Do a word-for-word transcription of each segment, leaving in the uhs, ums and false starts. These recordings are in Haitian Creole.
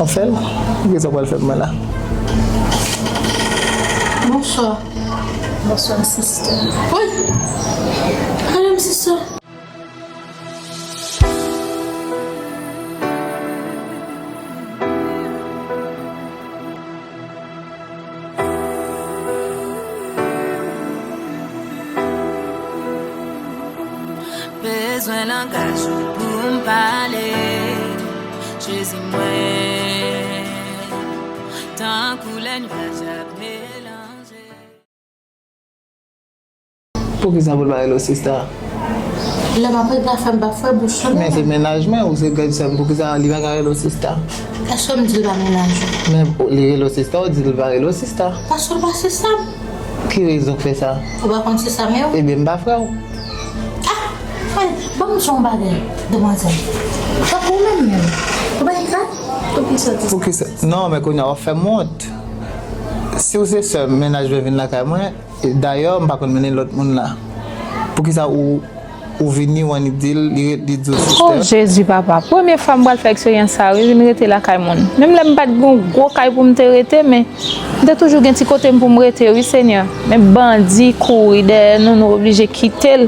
Anfen, kisa w pral fè pou mwen la? Bonswa. Bonswa, sister. Woy! Kalm, sister. Bezwen langaj ou pou m pale, Jezi mwen, tankou lè nyaj ap melanje. Poukisa pou l pa rele w sista? Lè m ap regle afè m, m pa fè bouch lan. Men se mennaj mwen, ou se grann sè m, poukisa li pa ka rele w sista? Èske m di l pa mennaj ou? Men li rele w sista, ou di l pa rele w sista. Paske l pa sista m. Ki rezon k fè sa? Ou pa konn sista m yo? Ebyen, m pa frè w. Ah! Hey, ban m di w yon bagay, demwazèl. Tankou ou menm menm. Ou pa gen kay? Poukisa w di sa? Poukisa? Non, men kounye a w ap fè m wont. Si w se sè m, mennaj mwen vin lakay mwen, e dayè, m pa konn mennen lòt moun la. Poukisa ou, ou vini, w annik di l, li, li di w sista? Oh, Jezi, papa. Premye fwa m pral fè eksperyans sa, wi, vin rete lakay moun. Menm lè m pa t gen yon gwo kay pou m te rete, men m te toujou gen ti kote m pou m rete, wi, Senyè. Men bandi kouri dèyè nou, nou oblije kite l.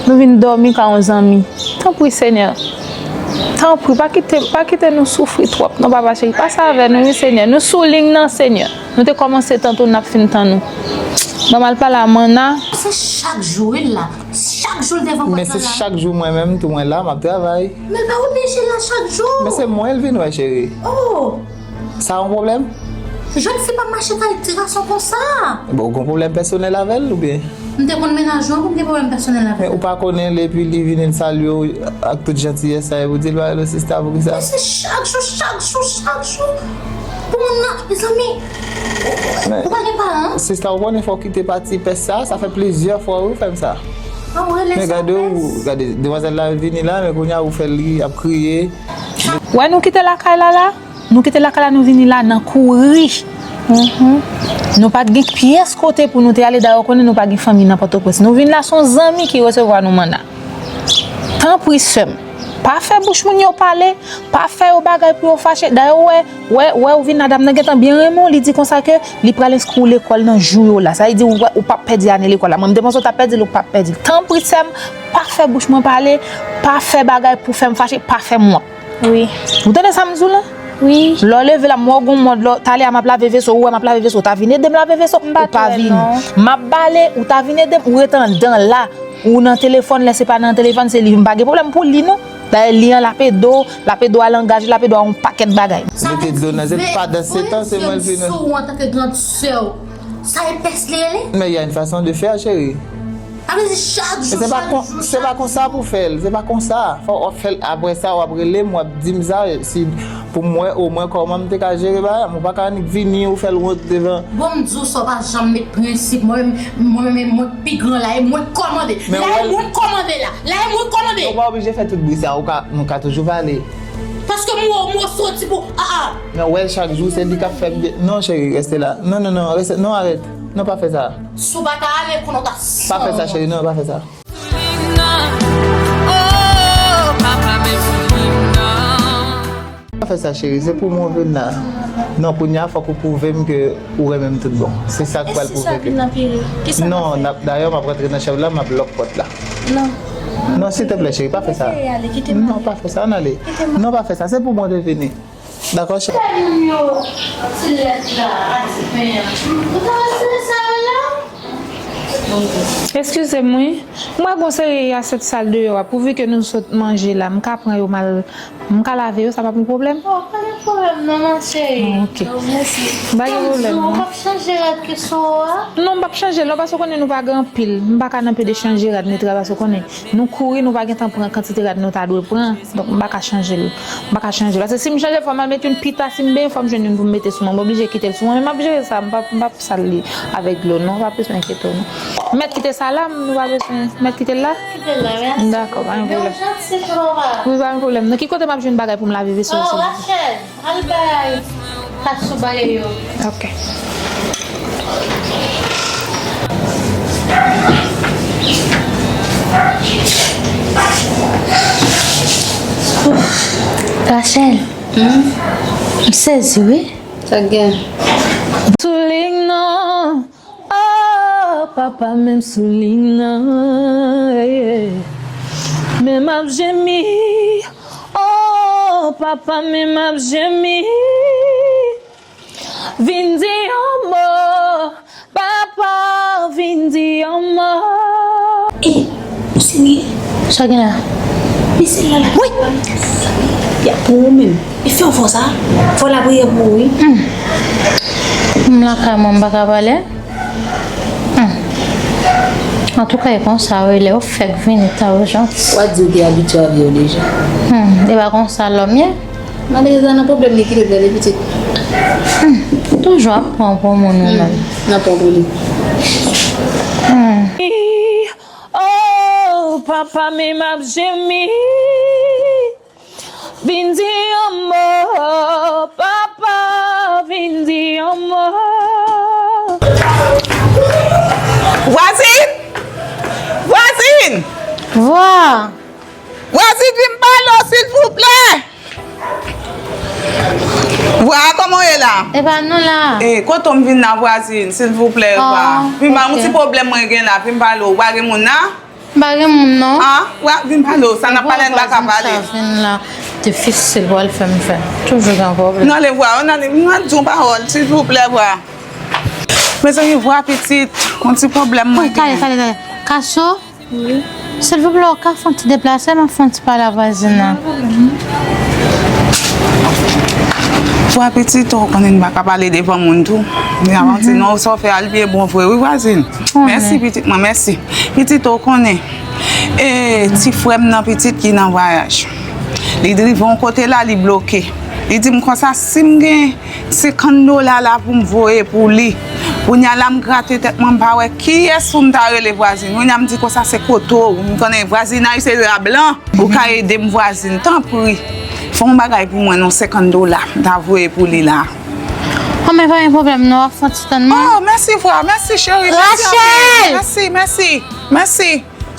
Nou vin dòmi kay yon zanmi. Tanpri, Senyè. Tanpri, pa kite, pa kite nou soufri twòp, non, papa cheri. Pase avè nou, wi, Senyè. Nou sou liy nan, Senyè. Nou te kòmanse tann ou, n ap fin tann ou. Ban m al pale a Manna. Se chak jou, wi, l la. Chak jou l devan pòt la. Men se chak jou mwen menm tou mwen la, m ap travay. Men l pa oblije la chak jou. Men se mwen l vin wè, cheri. Oh! Sa yon pwoblèm? Jèn fi pa mache kay ti gason konsa. Bon, ou gen pwoblèm pèsonèl avè l oubyen? M te konn mennaj ou an pou m gen pwoblèm pèsonèl avè l. Men ou pa konnen l epi li vini l salye w ak tout jantiyès sa, epi w di l pa rele w sista, poukisa? Men se chak jou, chak jou, chak jou. Pou moun nan, mezanmi, ou pa gen paran? Sista, ou konnen fò w kite pati pès sa, sa fè plizyè fwa wi ou fè m sa. Men gade ou, gade, demwazèl la vini la, men kounye a ou fè l ri, ap kriye. Wè nou kite lakay la la? Nou kite lakay la, nou vini la nan kouri. Nou pa t gen pyès kote pou nou te ale, dayè ou konnen nou pa gen fanmi nan Pòtoprens. Nou vin la, se yon zanmi ki resevwa nou, Manna. Tanpri, sè m, pa fè bouch moun yo pale, pa fè yo bagay pou yo fache. Dayè, ou wè, wè, wè, ou vin la, dam nan gentan byen renmen w, li di konsa ke li pral enskri w lekòl nan jou yo la. Sa vle di, ou, ou p ap pèdi ane lekòl la. Mwen, m te panse w t ap pèdi l, ou p ap pèdi l. Tanpri, sè m, pa fè bouch mwen pale, pa fè bagay pou fè m fache, pa fè m wont. Wi. Ou tande sa m di w la? Wi. Lè w leve la, m wè w gon mòd, lè w, talè a m ap lave veso, ou wè m ap lave veso, ou ta vin ede m lave veso, ou pa vini. M ap bale, ou ta vin ede m, ou rete anndan la. Ou nan telefòn, lè se pa nan telefòn, se liv, m pa gen pwoblèm pou li non. Dayè, li an, l ap ede w, l ap ede w a langaj, l ap ede w a yon pakèt bagay. Mete dlo nan zye, pandansetan, se mwen l vin wè. Sou antanke grand sè w, sa epès li rele? Mais il y a une façon de faire, chérie. Sa vle di chak jou, chak jou, chak jou. Se pa konsa pou fè l, se pa konsa. Fò w ap fè l, apre sa, w ap rele m, w ap di m sa, si, pou m wè omwen kòman m te ka jere bagay la. Ou pa ka annik vini, ou fè l wont devan. Bon, m di w sa, w pa janm met prensip. Mwen menm, mwen menm, mwen pi gran la, e mwen k kòmande. La e mwen k kòmande la. La e mwen k kòmande. Ou pa oblije fè tout bri sa, ou ka, nou ka toujou pale. Paske m wè w, m wè w soti pou, ah, ah. Men w wè l chak jou, se li k ap fè m de-, non, cheri, reste la. Non, non, non, reste, non, arèt. Non, pa fè sa. Si w pa ta ale, konnen w ta sanwont. Pa fè sa, cheri, non, pa fè sa. Pa fè sa, cheri, se pou mwen vin la. Non, kounye a, fòk ou pwouve m ke ou renmen m tout bon. Se sa k pral pwouve ke. Non, n ap, dayè, m ap rantre nan chanm la, m ap lòk pòt la. Non. Non, silteplè, cheri, pa fè sa. Non, pa fè sa, ann ale. Non, pa fè sa, se pou mwen te vini. Dakò, cheri. Fè moun yo ti lèt la, a ti pen an. Ou ta retire sa yo la? Eskize m, wi. Mwen gon seri asyèt sal deyò a, pouvi ke nou sot manje la, m ka pran yo m al, m ka lave yo, sa p ap yon pwoblèm? Oh, pa gen pwoblèm non, ma chérie. Oh, ok. Oh, mèsi. Pa gen pwoblèm non. Ou p ap chanje rad ki sou ou a? Non, m p ap chanje l non, paske w konnen nou pa gen anpil. M pa ka nan pede chanje rad, netwaye, paske w konnen nou kouri, nou pa gentan pran kantite rad nou ta dwe pran. Donk, m pa ka chanje l. M pa ka chanje l. Paske si m chanje l, fò m al met youn pita, si m benyen, fò m jwenn youn pou m mete sou mwen. M oblije kite l sou mwen, men m ap jere sa, m p ap, m p ap sal li avèk dlo, non, pa bezwen enkyete w, non. Mèt kite sa la, nou pa bezwen, mèt kite l la? Kite l la, mèsi. Dakò, pa gen pwoblèm. Men w janti tou, papa. Wi, pa gen pwoblèm. Nan ki kote m ap jwenn bagay pou m lave veso a, silvouplè? Oh, Rachel, al bay kach sou bagay yo. Ok. Rachel, m sezi, wi. Sa k gen? Sou liy nan, oh, papa, men m sou liy nan, yeah. Men m ap jemi, oh, papa, men m ap jemi. Vin di yon mo, papa, vin di yon mo. E, ou serye? Sa gen la? Men se la la. Wi. Y ap pou ou menm. E fè yon fò sa. Fò lapriyè pou ou, wi. Hmm. M lakay mwen, m pa ka pale. Hmm. Antouka, e konsa, wi, lè yo fèk vini ta ijans. W a di w te abitye avè yo deja. Hmm. E pa konsa lòm ye. Malerezman, nan pwoblèm li kite bèl pitit. Hmm. Toujou ap pran pou moun ou menm. Nan pran pou li. Hmm. Oh, papa, men m ap jemi. Vin di yon mo, papa, vin di yon mo. Vwazin! Vwazin! Vwa! Vwazin, vin pale w, silvouplè! Vwa, kòman w ye la? E pa nou la. E, kote m vin la, vwazin, silvouplè, vwa. Oh, vin ba m yon ti pwoblèm mwen gen la, vin pale w. Ou pa gen moun la? M pa gen moun, non. Ah, vwa, vin pale w. Sa n ap pale, n pa ka pale. Sa vin la difisil pou al fè m fè. Toujou gen pwoblèm. N ale, vwa, n ale, n al di yon pawòl, silvouplè, vwa. Mezanmi, vwa pitit, yon ti pwoblèm mwen gen. Kale, kale, kale. Kaso? Wi. Silvouplè, ou ka fè yon ti deplase, m ap fè yon ti pale a vwazin nan. Vwa pitit, ou konnen m pa ka pale devan moun tou. Men avan ti non, sa w fè a, li byen bon vre, wi, vwazin. Mèsi, pitit mwen, mèsi. Pitit, ou konnen, e, ti frè m nan pitit ki nan vwayaj. Li rive yon kote la, li bloke. Li di m konsa, si m gen senkant dola la pou m voye pou li. Kounye a la, m grate tèt mwen, m pa wè kiyès pou m ta rele vwazin. Kounye a, m di konsa se kote w. M konnen vwazinay se la blan. Ou ka ede m vwazin, tanpri. Fè yon bagay pou mwen, non, senkant dola. M ta voye pou li la. Oh, men pa gen pwoblèm, non, w ap fè yon ti tann mwen. Oh, mèsi, vwa. Mèsi, cheri. Mèsi anpil. Rachel! Mèsi, mèsi. Mèsi.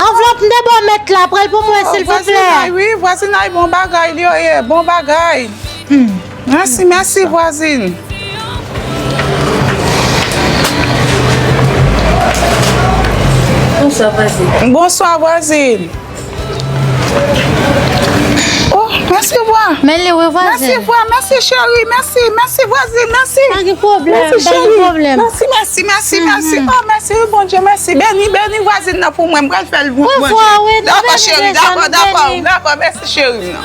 Anvlòp m te ba w mèt la, pran l pou mwen, silvouplè. Vwazinay, wi, vwazinay, bon bagay, li yo ye, bon bagay. Hmm. Mèsi, mèsi, vwazin. Bonswa, vwazin. Bonswa, vwazin. Oh, mèsi, vwa. Men li, wi, vwazin. Mèsi, vwa, mèsi, cheri, mèsi, mèsi, vwazin, mèsi. Pa gen pwoblèm, pa gen pwoblèm. Mèsi, cheri. Mèsi, mèsi, mèsi, mèsi. Oh, mèsi, wi, Bondye, mèsi. Beni, beni vwazin nan pou mwen, m pral fè l pou mwen. Wi, vwa, wi, nou beni deja, nou beni. Dakò, dakò, dakò, mèsi, cheri m nan.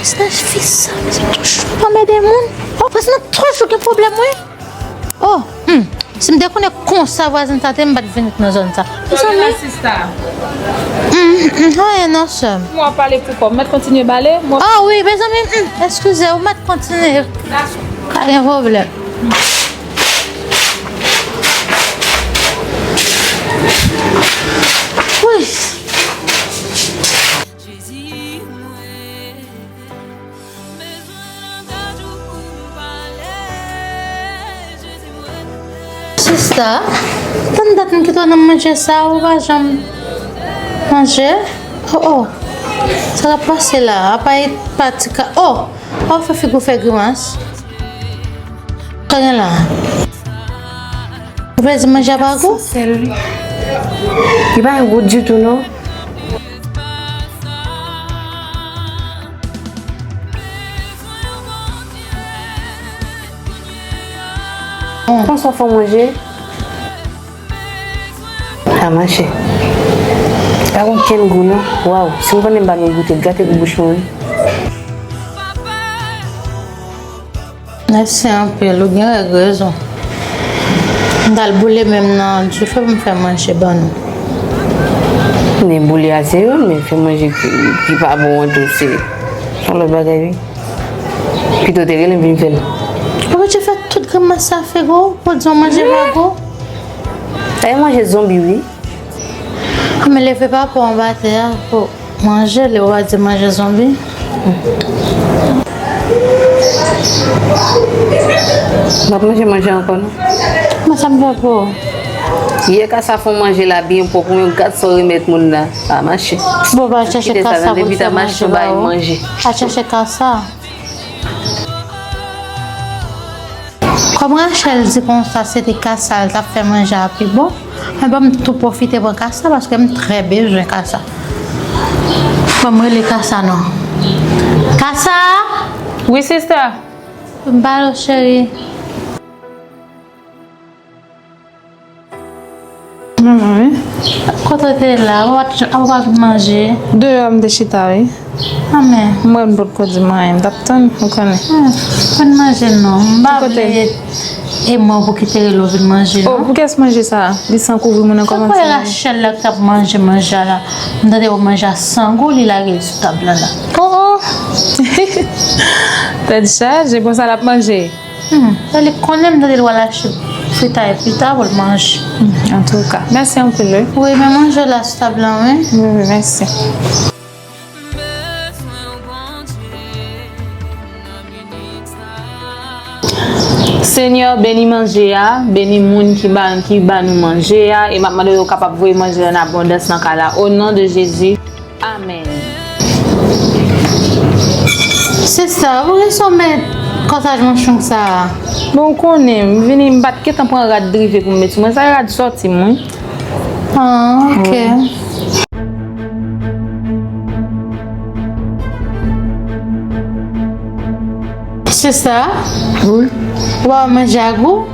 Pastè fis sa, se tou chou. Pa mède moun. Oh, pastè nan tou chou gen pwoblèm, wi. Oh, hmm. Si m te konnen konsa vwazin sa te, m pa t vin nan zòn sa. Mezanmi. Sista. Hmm, hmm, hmm, anyen non, sè m. M wè w pale pou kò m. Mèt kontinye pale? M wè. Ah wi, mezanmi, hmm, eskize, ou mèt kontinye. Pa gen pwoblèm. Wi. Jezi mwen, m bezwen langaj ou pou m pale. Jezi mwen. Sista, tann dat m kite w nan manje sa, ou pa janm manje. Oh, oh. Sa k ap pase la? Apa e pa ti ka, oh, w ap fè figi w fè grimas. Sa gen la? Ou vle di manje a pa gou? Sèl, wi. Li pa gen gou ditou, non. Konsa w fè w manje? A manje. Pa gen okenn gou, non. Waw, si m konnen m pa gen goute, gate pou bouch mwen, wi. Mèsi anpil, ou gen règ rezon. M t al boule menm nan dife pou m fè manje ban nou. Men boule a se youn, men fè manje ki, ki pa bon an tou se yon lòt bagay, wi. Pito te rele m vin fè l. Ou oblije fè tout grimas sa fè gou, pou di yon manje pa gou. Sa e manje zonbi, wi. Kòm leve pa pou anba tè a, pou manje, li ou pa di manje zonbi. M ap manje manje ankò, non. Mwen sa m fè pou ou? Yè kasa fè w manje la byen pwòp, ou menm gad sa w remèt moun nan. Pa mache. Bon, va chèche kasa pou l fè manje ba ou. Al chèche kasa. Kòm Rachel di konsa se te kasa l t ap fè manje a pi bon, men ban m tou pwofite pran kasa paske m trè bezwen kasa. Ban m rele kasa non. Kasa! Wi, sista. M pale w, cheri. Manman, wi. Kote w te la? Ou pa t, ou pa vin manje? Deyò, m te chita, wi. Anmè. M wè m potko di m anyen. M t ap tann, ou konnen. Hmm. Konn manje non. M pa vle e mwen pou ki te rele w vin manje non. Oh, poukiyès manje sa? Li san kouvri moun nan kòman sa? Rachel la k t ap manje manje a la. M tande w manje a san gou, li lage l sou tab la la. Oh, oh. Tèt chaje, bon sa l ap manje. Hmm, e li konnen m tande l pral achte fritay pita pou l manje. Hmm, antouka, mèsi anpil, wi. Wi, men manje la sou tab lan, wi. Wi, wi, mèsi. Senyè, beni manje a, beni moun ki ba, ki ba nou manje a, e m ap mande w kapab voye manje an abondans nan kay la, o non de Jezi. Amèn. Sista, poukisa w met kòsaj manchong sa a? Bon, ou konnen, m vini, m pa t gentan pran rad drive pou m met sou mwen. Sa e rad sòti m, wi. Ah, ok. Wi. Sista? Wi. Ou pa manje a gou?